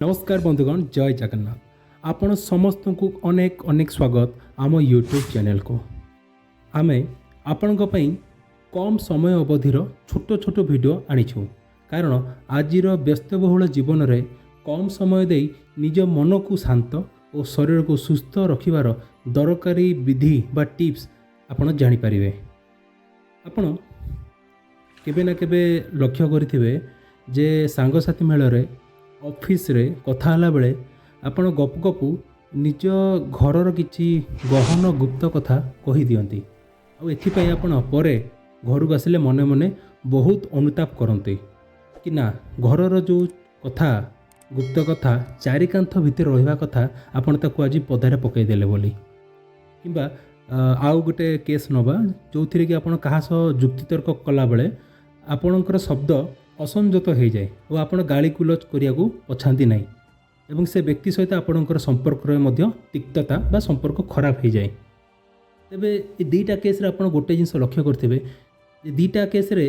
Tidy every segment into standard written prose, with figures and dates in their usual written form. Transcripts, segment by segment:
ନମସ୍କାର ବନ୍ଧୁଗଣ, ଜୟ ଜଗନ୍ନାଥ। ଆପଣ ସମସ୍ତଙ୍କୁ ଅନେକ ଅନେକ ସ୍ୱାଗତ ଆମ ୟୁଟ୍ୟୁବ୍ ଚ୍ୟାନେଲକୁ। ଆମେ ଆପଣଙ୍କ ପାଇଁ କମ୍ ସମୟ ଅବଧିର ଛୋଟ ଛୋଟ ଭିଡ଼ିଓ ଆଣିଛୁ, କାରଣ ଆଜିର ବ୍ୟସ୍ତବହୁଳ ଜୀବନରେ କମ୍ ସମୟ ଦେଇ ନିଜ ମନକୁ ଶାନ୍ତ ଓ ଶରୀରକୁ ସୁସ୍ଥ ରଖିବାର ଦରକାରୀ ବିଧି ବା ଟିପ୍ସ ଆପଣ ଜାଣିପାରିବେ। ଆପଣ କେବେ ନା କେବେ ଲକ୍ଷ୍ୟ କରିଥିବେ ଯେ ସାଙ୍ଗସାଥି ମେଳରେ, ଅଫିସରେ କଥା ହେଲାବେଳେ ଆପଣ ଗପୁ ଗପୁ ନିଜ ଘରର କିଛି ଗହନ ଗୁପ୍ତ କଥା କହିଦିଅନ୍ତି ଆଉ ଏଥିପାଇଁ ଆପଣ ପରେ ଘରକୁ ଆସିଲେ ମନେ ମନେ ବହୁତ ଅନୁତାପ କରନ୍ତି କି ନା, ଘରର ଯେଉଁ କଥା, ଗୁପ୍ତ କଥା, ଚାରି କାନ୍ଥ ଭିତରେ ରହିବା କଥା, ଆପଣ ତାକୁ ଆଜି ପଦାରେ ପକାଇଦେଲେ ବୋଲି। କିମ୍ବା ଆଉ ଗୋଟେ କେସ୍ ନେବା, ଯେଉଁଥିରେ କି ଆପଣ କାହା ସହ ଯୁକ୍ତିତର୍କ କଲାବେଳେ ଆପଣଙ୍କର ଶବ୍ଦ ଅସଂଯତ ହୋଇଯାଏ ଓ ଆପଣ ଗାଳି ଗୁଲଜ କରିବାକୁ ପଛାନ୍ତି ନାହିଁ ଏବଂ ସେ ବ୍ୟକ୍ତି ସହିତ ଆପଣଙ୍କର ସମ୍ପର୍କରେ ମଧ୍ୟ ତିକ୍ତତା ବା ସମ୍ପର୍କ ଖରାପ ହୋଇଯାଏ। ତେବେ ଏ ଦୁଇଟା କେସ୍ରେ ଆପଣ ଗୋଟେ ଜିନିଷ ଲକ୍ଷ୍ୟ କରିଥିବେ ଯେ ଦୁଇଟା କେସ୍ରେ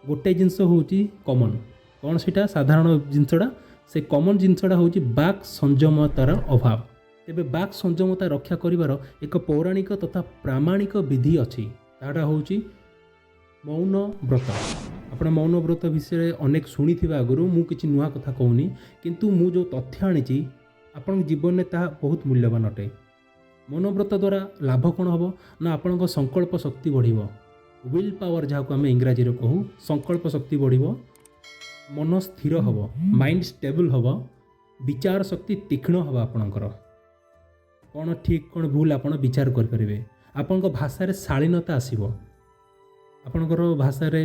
ଗୋଟେ ଜିନିଷ ହେଉଛି କମନ୍। କ'ଣ ସେଇଟା ସାଧାରଣ ଜିନିଷଟା? ସେ କମନ୍ ଜିନିଷଟା ହେଉଛି ବାକ୍ ସଂଯମତାର ଅଭାବ। ତେବେ ବାକ୍ ସଂଯମତା ରକ୍ଷା କରିବାର ଏକ ପୌରାଣିକ ତଥା ପ୍ରାମାଣିକ ବିଧି ଅଛି। ତାହାଟା ହେଉଛି ମୌନ ବ୍ରତ। ଆପଣ ମୌନ ବ୍ରତ ବିଷୟରେ ଅନେକ ଶୁଣିଥିବେ ଆଗରୁ, ମୁଁ କିଛି ନୂଆ କଥା କହୁନି। କିନ୍ତୁ ମୁଁ ଯେଉଁ ତଥ୍ୟ ଆଣିଛି, ଆପଣଙ୍କ ଜୀବନରେ ତାହା ବହୁତ ମୂଲ୍ୟବାନ ଅଟେ। ମୌନବ୍ରତ ଦ୍ୱାରା ଲାଭ କ'ଣ ହେବ ନା, ଆପଣଙ୍କ ସଂକଳ୍ପ ଶକ୍ତି ବଢ଼ିବ, will power ଯାହାକୁ ଆମେ ଇଂରାଜୀରେ କହୁ, ସଂକଳ୍ପ ଶକ୍ତି ବଢ଼ିବ, ମନ ସ୍ଥିର ହେବ, ମାଇଣ୍ଡ ଷ୍ଟେବଲ୍ ହେବ, ବିଚାର ଶକ୍ତି ତୀକ୍ଷ୍ଣ ହେବ। ଆପଣଙ୍କର କ'ଣ ଠିକ୍, କ'ଣ ଭୁଲ ଆପଣ ବିଚାର କରିପାରିବେ। ଆପଣଙ୍କ ଭାଷାରେ ଶାଳୀନତା ଆସିବ, ଆପଣଙ୍କର ଭାଷାରେ,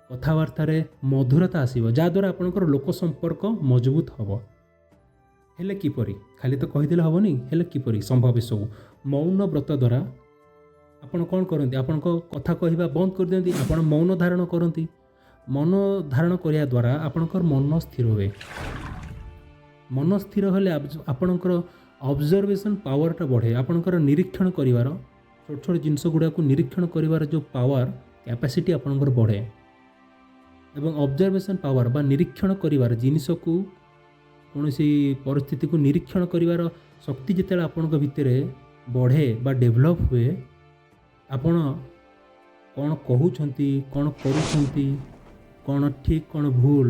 କଥାବାର୍ତ୍ତାରେ ମଧୁରତା ଆସିବ, ଯାହାଦ୍ୱାରା ଆପଣଙ୍କର ଲୋକ ସମ୍ପର୍କ ମଜବୁତ ହେବ। ହେଲେ କିପରି? ଖାଲି ତ କହିଦେଲେ ହେବନି। ହେଲେ କିପରି ସମ୍ଭବ ଏସବୁ? ମୌନ ବ୍ରତ ଦ୍ୱାରା ଆପଣ କ'ଣ କରନ୍ତି? ଆପଣଙ୍କ କଥା କହିବା ବନ୍ଦ କରିଦିଅନ୍ତି, ଆପଣ ମୌନ ଧାରଣ କରନ୍ତି। ମୌନ ଧାରଣ କରିବା ଦ୍ୱାରା ଆପଣଙ୍କର ମନ ସ୍ଥିର ହୁଏ। ମନ ସ୍ଥିର ହେଲେ ଆପଣଙ୍କର ଅବଜରଭେସନ୍ ପାୱାରଟା ବଢ଼େ। ଆପଣଙ୍କର ନିରୀକ୍ଷଣ କରିବାର, ଛୋଟ ଛୋଟ ଜିନିଷ ଗୁଡ଼ାକୁ ନିରୀକ୍ଷଣ କରିବାର ଯେଉଁ ପାୱାର, କ୍ୟାପାସିଟି ଆପଣଙ୍କର ବଢ଼େ ଏବଂ ଅବଜରଭେସନ୍ ପାୱାର ବା ନିରୀକ୍ଷଣ କରିବାର, ଜିନିଷକୁ, କୌଣସି ପରିସ୍ଥିତିକୁ ନିରୀକ୍ଷଣ କରିବାର ଶକ୍ତି ଯେତେବେଳେ ଆପଣଙ୍କ ଭିତରେ ବଢ଼େ ବା ଡେଭଲପ୍ ହୁଏ, ଆପଣ କ'ଣ କହୁଛନ୍ତି, କ'ଣ କରୁଛନ୍ତି, କ'ଣ ଠିକ୍, କ'ଣ ଭୁଲ,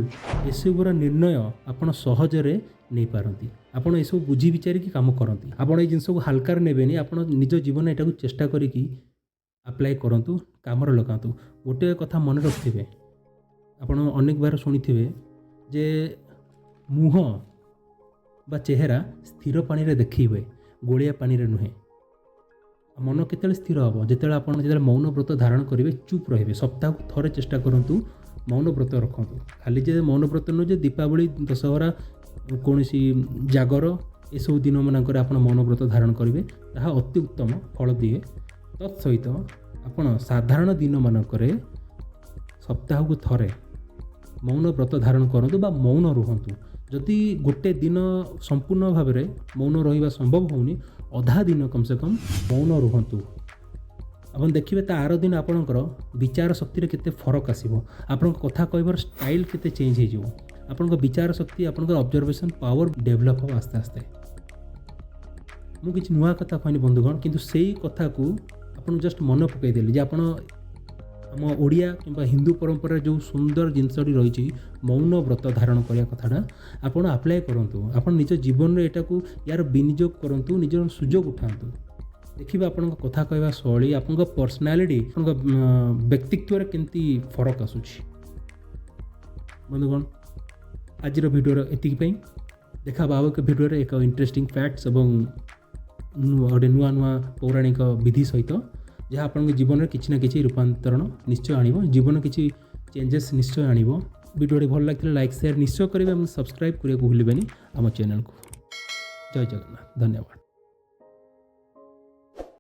ଏସବୁର ନିର୍ଣ୍ଣୟ ଆପଣ ସହଜରେ ନେଇପାରନ୍ତି। ଆପଣ ଏସବୁ ବୁଝି ବିଚାରିକି କାମ କରନ୍ତି। ଆପଣ ଏଇ ଜିନିଷକୁ ହାଲକାରେ ନେବେନି। ଆପଣ ନିଜ ଜୀବନରେ ଏଟାକୁ ଚେଷ୍ଟା କରିକି ଆପ୍ଲାଏ କରନ୍ତୁ, କାମରେ ଲଗାନ୍ତୁ। ଗୋଟିଏ କଥା ମନେ ରଖିଥିବେ, ଆପଣ ଅନେକ ବାର ଶୁଣିଥିବେ ଯେ ମୁହଁ ବା ଚେହେରା ସ୍ଥିର ପାଣିରେ ଦେଖି ହୁଏ, ଗୋଳିଆ ପାଣିରେ ନୁହେଁ। ମନ କେତେବେଳେ ସ୍ଥିର ହେବ? ଯେତେବେଳେ ଆପଣ ଯେତେବେଳେ ମୌନ ବ୍ରତ ଧାରଣ କରିବେ, ଚୁପ୍ ରହିବେ। ସପ୍ତାହକୁ ଥରେ ଚେଷ୍ଟା କରନ୍ତୁ, ମୌନ ବ୍ରତ ରଖନ୍ତୁ। ଖାଲି ଯେ ମୌନ ବ୍ରତ ନୁହେଁ ଯେ ଦୀପାବଳି, ଦଶହରା, କୌଣସି ଜାଗର, ଏସବୁ ଦିନମାନଙ୍କରେ ଆପଣ ମୌନ ବ୍ରତ ଧାରଣ କରିବେ, ତାହା ଅତି ଉତ୍ତମ ଫଳ ଦିଏ। ତତ୍ ସହିତ ଆପଣ ସାଧାରଣ ଦିନମାନଙ୍କରେ ସପ୍ତାହକୁ ଥରେ ମୌନ ବ୍ରତ ଧାରଣ କରନ୍ତୁ ବା ମୌନ ରୁହନ୍ତୁ। ଯଦି ଗୋଟେ ଦିନ ସମ୍ପୂର୍ଣ୍ଣ ଭାବରେ ମୌନ ରହିବା ସମ୍ଭବ ହେଉନି, ଅଧା ଦିନ କମ୍ ସେ କମ୍ ମୌନ ରୁହନ୍ତୁ। ଆପଣ ଦେଖିବେ ତା ଆର ଦିନ ଆପଣଙ୍କର ବିଚାର ଶକ୍ତିରେ କେତେ ଫରକ ଆସିବ, ଆପଣଙ୍କ କଥା କହିବାର ଷ୍ଟାଇଲ୍ କେତେ ଚେଞ୍ଜ ହେଇଯିବ, ଆପଣଙ୍କ ବିଚାର ଶକ୍ତି, ଆପଣଙ୍କର ଅବଜରଭେସନ୍ ପାୱାର ଡେଭଲପ୍ ହେବ ଆସ୍ତେ ଆସ୍ତେ। ମୁଁ କିଛି ନୂଆ କଥା କହିନି ବନ୍ଧୁଗଣ, କିନ୍ତୁ ସେଇ କଥାକୁ ଆପଣଙ୍କୁ ଜଷ୍ଟ ମନେ ପକାଇଦେଲି ଯେ ଆପଣ ଆମ ଓଡ଼ିଆ କିମ୍ବା ହିନ୍ଦୁ ପରମ୍ପରାରେ ଯେଉଁ ସୁନ୍ଦର ଜିନିଷଟି ରହିଛି, ମୌନ ବ୍ରତ ଧାରଣ କରିବା କଥାଟା, ଆପଣ ଆପ୍ଲାଏ କରନ୍ତୁ। ଆପଣ ନିଜ ଜୀବନରେ ଏଟାକୁ, ୟାର ବିନିଯୋଗ କରନ୍ତୁ, ନିଜର ସୁଯୋଗ ଉଠାନ୍ତୁ। ଦେଖିବେ ଆପଣଙ୍କ କଥା କହିବା ଶୈଳୀ, ଆପଣଙ୍କ ପର୍ସନାଲିଟି, ଆପଣଙ୍କ ବ୍ୟକ୍ତିତ୍ୱରେ କେମିତି ଫରକ ଆସୁଛି। ବନ୍ଧୁଗଣ, ଆଜିର ଭିଡ଼ିଓର ଏତିକି ପାଇଁ। ଦେଖା ହେବ ଆଉ ଏକ ଭିଡ଼ିଓରେ ଏକ ଇଣ୍ଟରେଷ୍ଟିଂ ଫ୍ୟାକ୍ଟସ୍ ଏବଂ ଗୋଟେ ନୂଆ ନୂଆ ପୌରାଣିକ ବିଧି ସହିତ, ଯାହା ଆପଣଙ୍କ ଜୀବନରେ କିଛି ନା କିଛି ରୂପାନ୍ତରଣ ନିଶ୍ଚୟ ଆଣିବ, ଜୀବନ କିଛି ଚେଞ୍ଜେସ୍ ନିଶ୍ଚୟ ଆଣିବ। ଭିଡ଼ିଓଟି ଭଲ ଲାଗିଥିଲେ ଲାଇକ୍, ସେୟାର ନିଶ୍ଚୟ କରିବେ ଏବଂ ସବସ୍କ୍ରାଇବ୍ କରିବାକୁ ଭୁଲିବେନି ଆମ ଚ୍ୟାନେଲକୁ। ଜୟ ଜଗନ୍ନାଥ, ଧନ୍ୟବାଦ।